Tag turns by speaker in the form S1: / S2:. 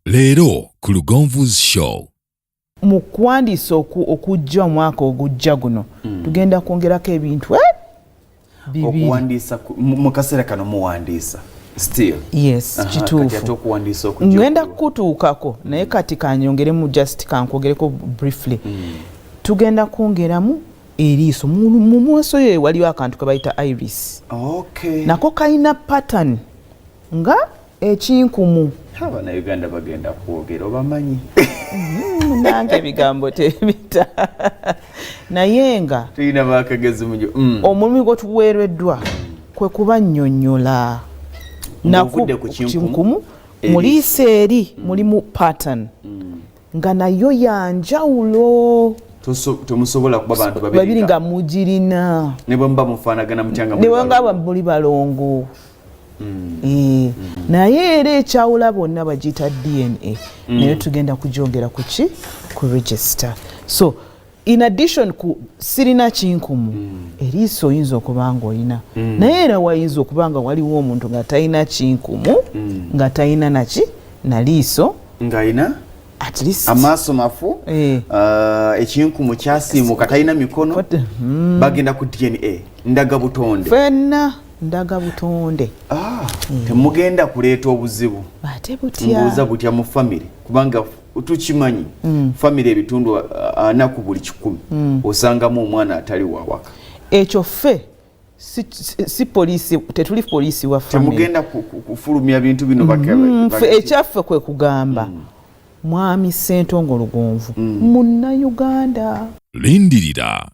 S1: Leero ku Lugonvu's Show.
S2: Mu kuwandiisa okujja omwaka ogujja guno tugenda kwongerako ebintu bibiri.
S3: Okuwandiisa mu kaseera kano muwandiisa still?
S2: Yes.
S3: Aha,
S2: Kituufu.
S3: Kati ate okuwandiisa okujja
S2: Ngenda
S3: okuliwo?
S2: Kutuukako, naye kati kanyongeremu, just kankwogereko briefly. Tugenda kwongeramu eriiso. Mu mwoso yo waliyo akantu ke bayita iris. Nako kalina pattern nga ekinkumu.
S3: Abannayuganda bagenda kwogera, obamanyi.
S2: Nange ebigambo tebita, naye nga
S3: Tulina bakagezi munyo.
S2: Omulimu gwe tuweereddwa kwe kubannyonnyola.
S3: Ng'ovudde ku kinkumu,
S2: Kinkumu,
S3: eriiso.
S2: Mu liiso eri mulimu pattern nga nayo yanjawulo.
S3: Temusobola kuba bantu babiri
S2: babiri nga mugirina.
S3: Ne bwe muba mufaanagana mutya nga muli
S2: Ne bwe nga
S3: balongo.
S2: muli balongo. Naye era ekyawula bonna bagiyita DNA, naye tugenda kugyongera ku ki, ku register. So in addition ku sirina kinkumu, eriiso oyinza okuba nga olina, naye era wayinza okuba nga waliwo omuntu nga talina kinkumu, nga talina naki na liiso.
S3: Ng'alina
S2: At least
S3: amaaso mafu. Ekinkumu kyasiimuka, talina mikono. Bagenda ku DNA, ndaga butonde.
S2: Fenna ndaga butonde.
S3: Ah, temugenda kuleeta obuzibu?
S2: Ate butya?
S3: Mbuuza butya mu famire, kubanga tukimanyi famire ebitundu 40 ku buli 100 osangamu omwana atali wawaka.
S2: Ekyo ffe si poliisi, tetuli poliisi wa family.
S3: Temugenda kufulumya bintu bino
S2: Ffe ekyaffe kwe kugamba Mwami Ssentongo Lugonvu munnayuganda.
S1: Lindirira.